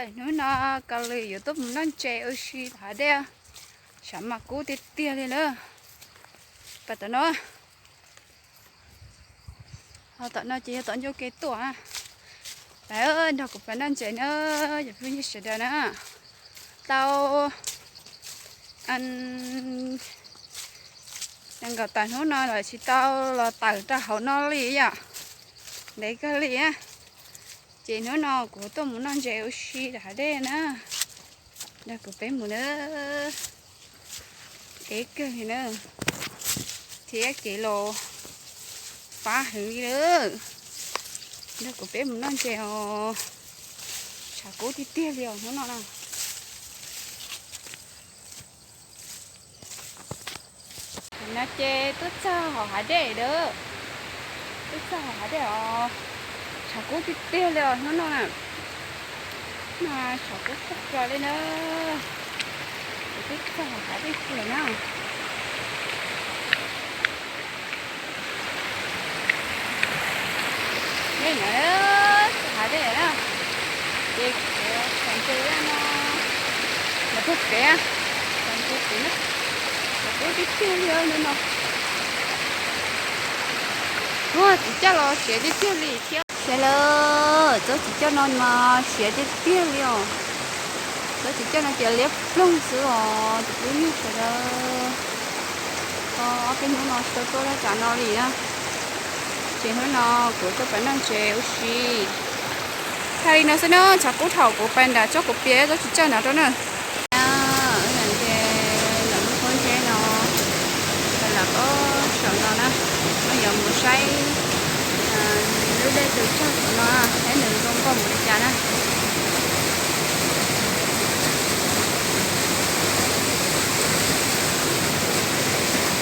Hnub no Kaus Lim yuav tuaj mus noj ntses ua si tom hav dej, sav mas kub tiag tiag li na. Pais tom no, ho tom no ces yog tom ncauj ke tuaj. Pais, nrog kuv pais noj ntses na, cov phooj ywg sawv daws na. Tau nees nkaum tawm hnub no lawm tsis tau los tawm rau hauv no li yom. Ntev kawg li. Ces hnub no kuv tuaj mus noj ntses ua si tom hav dej na. Nrog kuv peb mus na. Ntev kawg li na, thiab kev los fab heev li na. Nrog kuv peb mus noj ntses os. Tshav kub tiag tiag li os hnub no na. No ces tuaj txog hauv hav dej lawm. Tuaj txog hauv hav dej os. Tshav kub tiag tiag li os hnub no na. Tshav kub tshaj plaws li na. Kuv twb txog hauv hav dej kiag na. Nej na, txog hav dej na. Ces kuv txog ntses no, los puag pem, txog ntses pem na. Tshav kub tiag tiag li no no. Ua txiv coj los siav tiag tiag li thiab. Saib lawm, tsob txiv coj no mas siav tiag tiag li os. Tsob txiv coj no ces liab ploog xwb os cov phooj ywg sawv daws. Ob peb hnub no tsis tau tuaj laj tsam no li na. Ces hnub no kuv tuaj pais noj ntses ua si. Tag li no xwb na, tshav kub thaum kuv pais nram tsob kuv piav tsob txiv coj nram rau na. Ces ntawm lub pob zeb no, lam pob saum no na, no yuav mus saib lub dej tus tsag saum no, saib nws zoo nkauj npaum li cas na.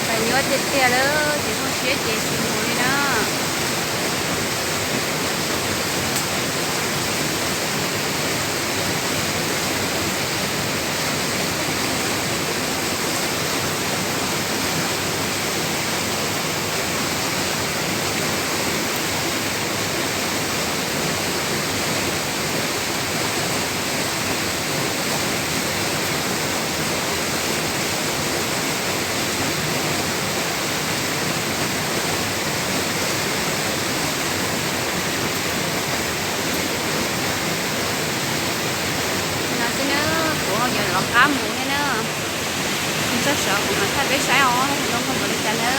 Pais nyuaj tiag tiag lawm, ces zoo siab ces tsis mus li na. No xwb na, kuv yuav lov qab mus thiab na. Txog saud kuv mam thaij peb saib os, zoo nkauj npaum li cas na.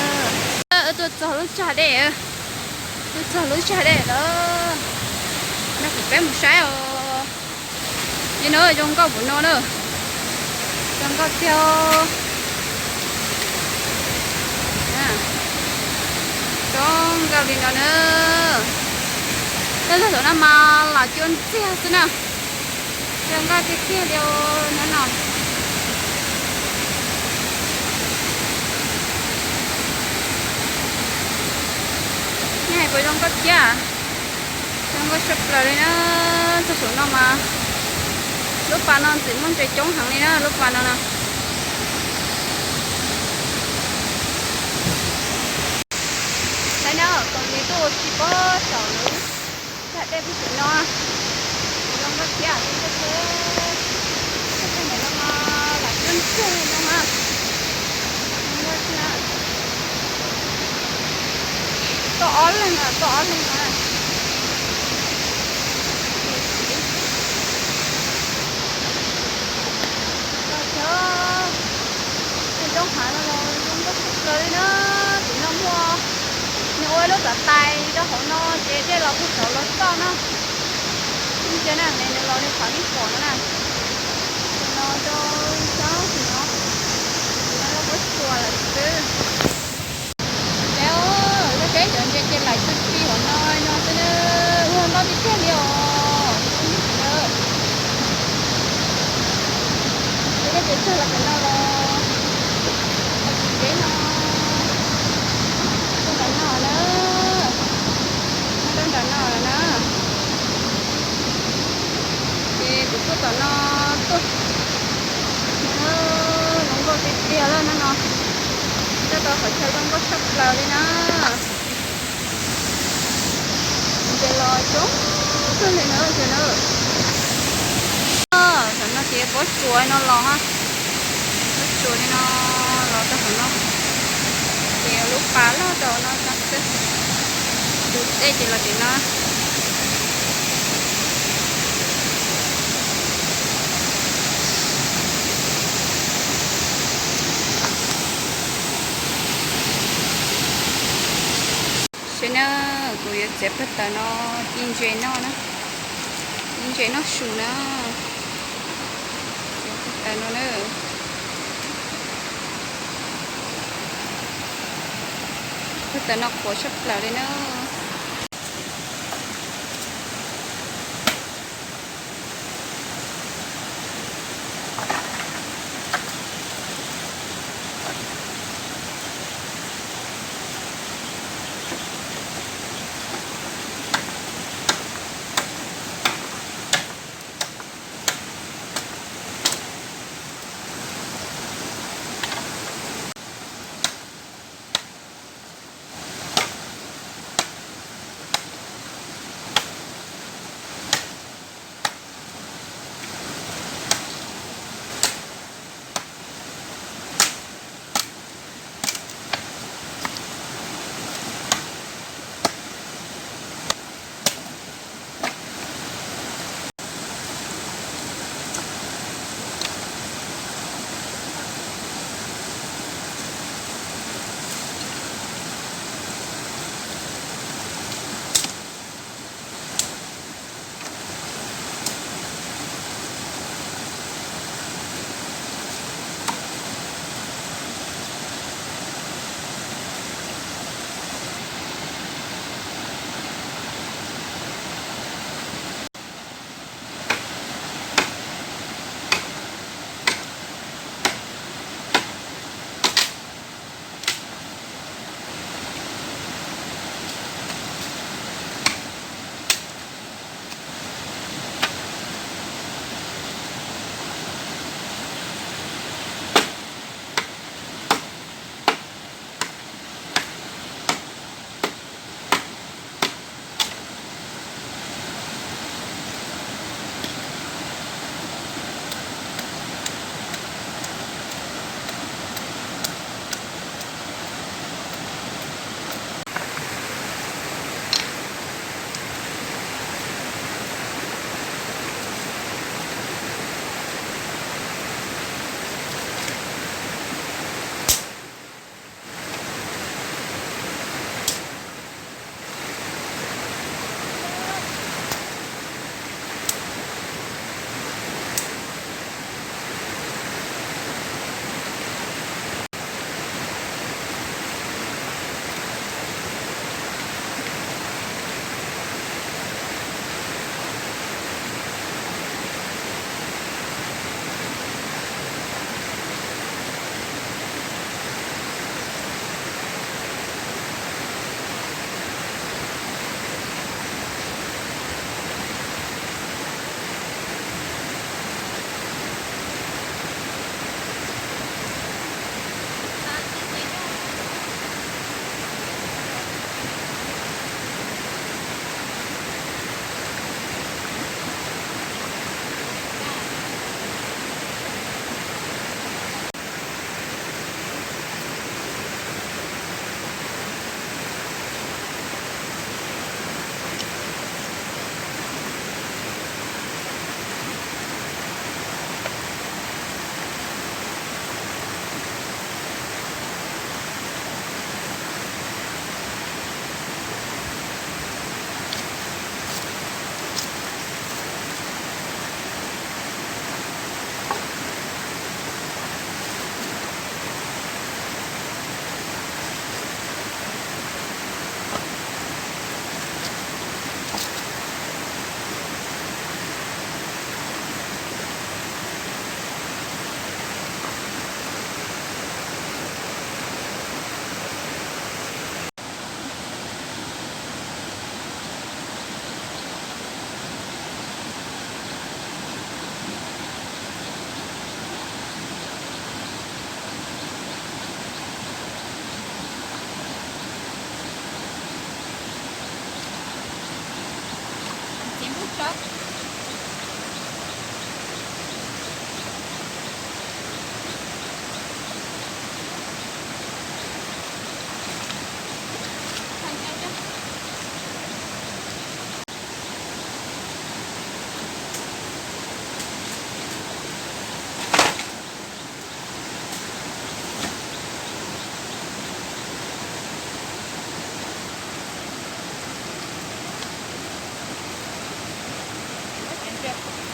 Wb tuaj txog lub tsag dej, tuaj txog lub tsag dej lawm, nrog kuv peb mus saib os. Li no zoo nkauj npaum no na, zoo nkauj tiag. Zoo nkauj li no na. Tuaj txog saum no mas lam cua ntxiag xwb na. Zoo nkauj tiag tiag li no no. Nej hais puas zoo nkauj thiab? Zoo nkauj tshaj plaws li na. Txog saum no mas lub pas no ntxim muaj ntses coob heev li na, lub pas no na. Saib na, Kaus Lim tuaj ua si pob saum lub tsag dej puag saum no. Zoo nkauj thiab, zoo nkauj thiab. Txog ntawm no mas lam cua ntxiag li no mas. Zoo nkauj thiab. Tuaj ob leeg, tuaj ob leeg no na. Zoo nkauj thiab. Tej roob hav no los zoo nkauj tshaj plaws li na. Tim no muaj, nws ua lub tav tais rau hauv no ces dej los puag saud los txoj na. Ntsia na, nws los li qhov nej pom no na. Tim no rau sab tim no, tim no rau puab tsuas lawm xwb. Lawv, koj saib cov ntses ces laim txi txi hauv no no xwb na. Ua nkauj tiag tiag li os. Ces koj tsev tsag los pem no los, tau tsis deb no, rau nram no na, rau nram no lawm na. Ces kuv tuaj tom no tuaj, zoo nkauj tiag tiag lawm no no. Tuaj tau qhov chaw zoo nkauj tshaj plaws li na. Ntses los coob kawg li na, ntses na. Lub tsuas no los, lub tsuas li no los rau hauv no, ces lub pas loj rau no xwb. Tus dej ces los tim no. Saib na, kuv yuav txiav pawg taws no ci ntses noj na, ci ntses noj su na. Txiav pawg taws no na. Pawg taws no qhuav tshaj plaws li na.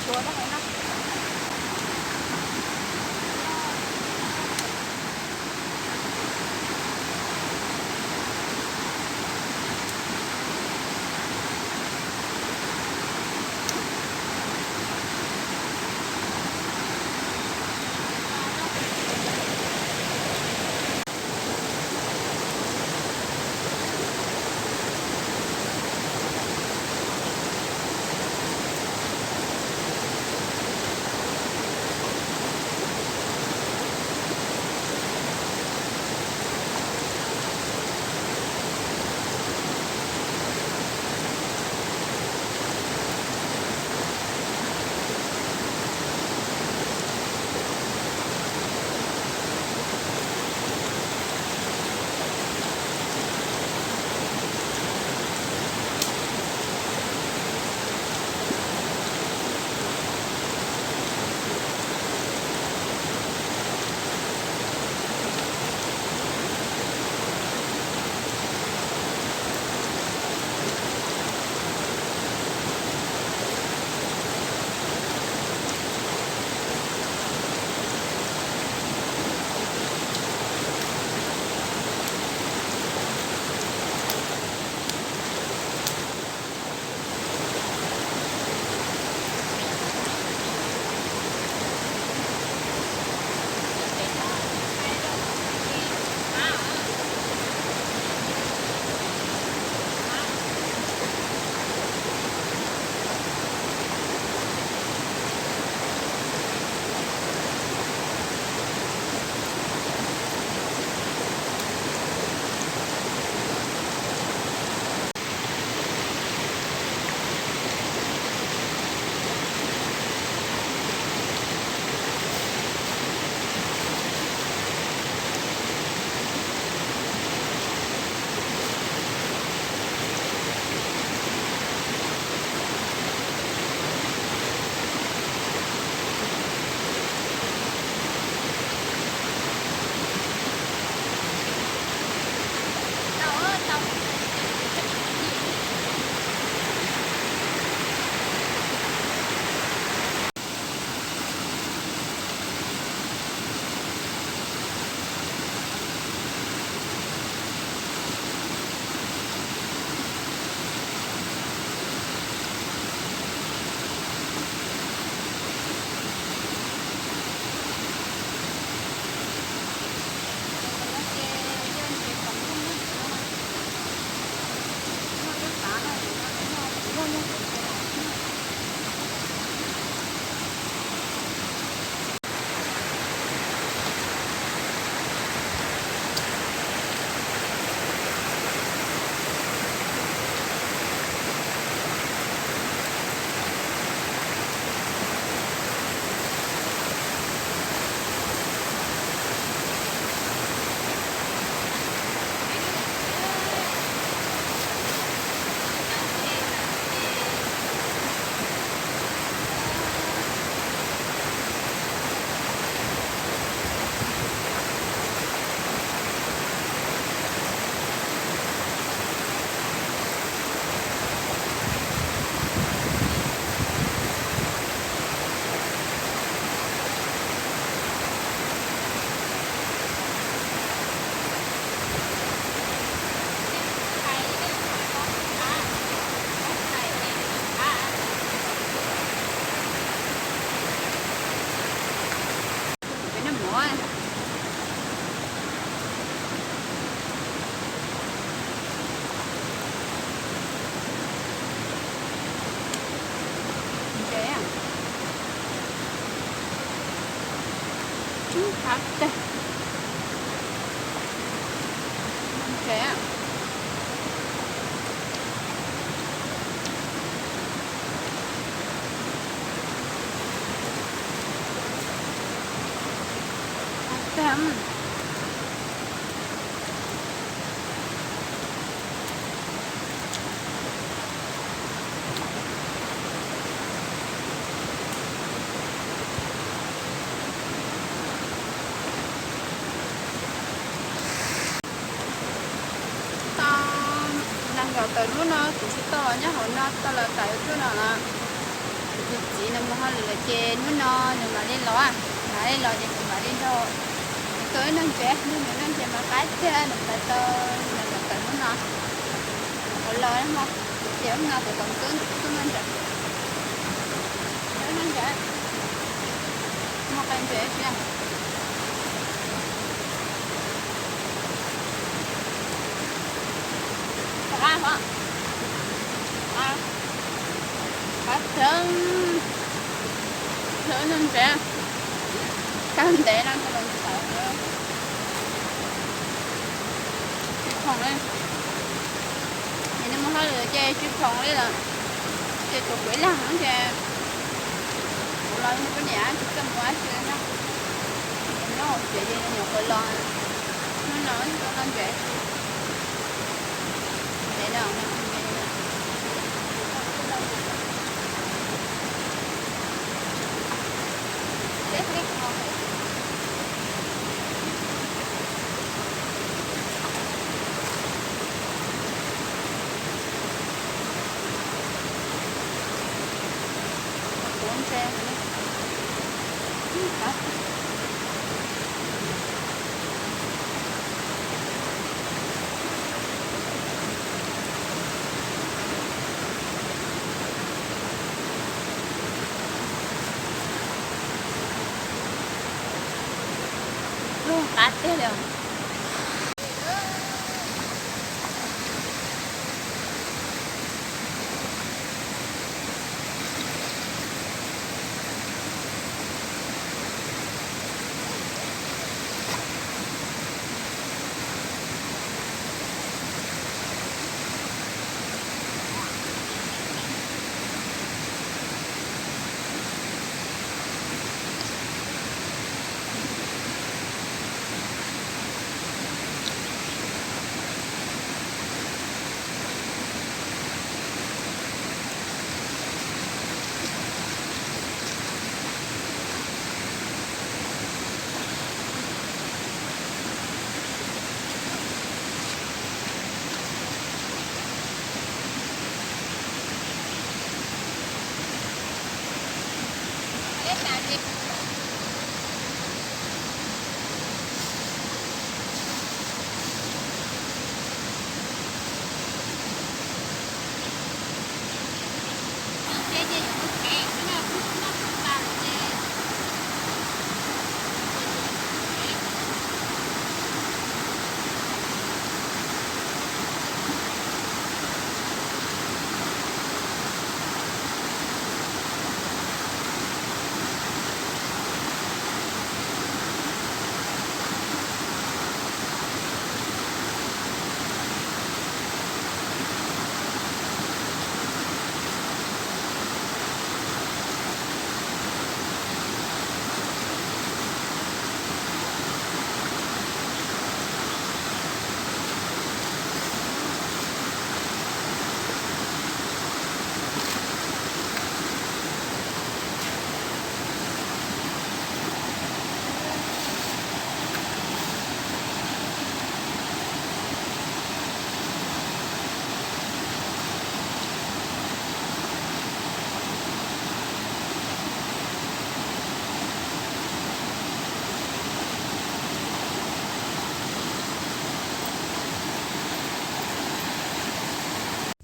Peb noj mov. Ntse, ntse tag. Ntse. Tag tag. Tau, nag nkaus tawm lub no kuv tsis tau los nyob hauv no, tau los tawm tuaj no lawm. Kuv Txiv nws mus hauj lwm lawm ces hnub no nws mam li los, mam li los ces kuv mam li nrog nws tua ib noj ntsev, nrog nws noj ntsev mas qab tiag, nws tawm tau, nws tawm hnub no, kuv los hmo, ces hnub no kuv kom Ntxwb tuaj noj ntsev, noj ntsev, mus qee ntsev tsis qab hov, qab tag, hlwb noj ntsev, tag ntev no tsis txawv, tsis khoom li. Nim no mus hauj lwm ces tsis khoom li lawm, ces tshuav kuv ib leeg xwb ces kuv los mus poj niam tsis txawj mus dab tsi li na. Kuv nyob hauv tsev ces nyuam qhuav los, hnub no tsis tau noj ntsev, ntsev no, Lub qab tiag li os.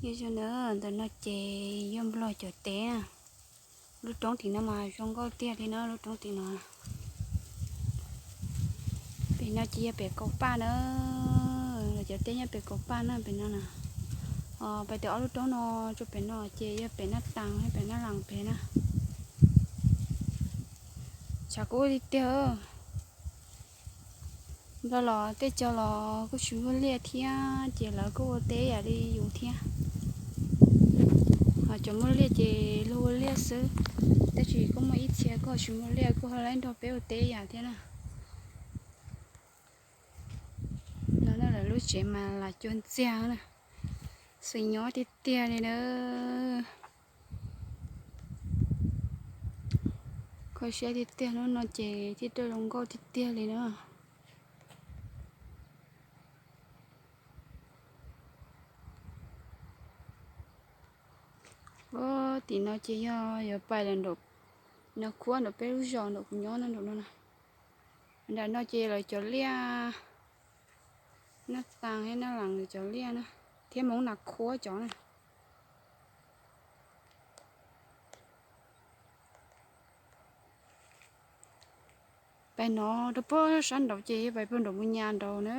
Yog zoo na, ntawm no ces yog Nplog cov teb na. Lub roob tim no mas zoo nkauj tiag li na, lub roob tim no. Pem no ces yog pem Kaus Paj na, los cov teb nyob pem Kaus Paj na, pem no na. Pem tim ob lub roob no, tsuas pem no ces yog pem Naj Taas, pem Naj Laas pem na. Tshav kub tiag tiag. Nplog los tej co los kuj tsis muaj liaj thiab ces lawv kuj ua teb yam li yus thiab. Ho cov muaj liaj ces luag ua liaj xwb, tab sis kuj muaj ib txhia kuj tsis muaj liaj kuj ho lab nrog peb ua teb yam thiab na. No lawv lub tsev mas lam cuag ntxiag na, xwm nyob tiag tiag li na. Kho siab tiag tiag, hnub no ces thiaj rau zoo nkauj tiag tiag li na. Ua ti Tim no ces yog yuav pais lawm nraum Nas Khuab, nraum peb lub zos nraum kuv nyob no, nraum no na. Nram no ces lawv cov liaj, Nab Taas thiab Nab Laas lawv cov liaj na, thiab Hmoob Nas Khuab cov na. Pais no rau pem sab nraud ces pais pem nraum Mus Nyas nraud na.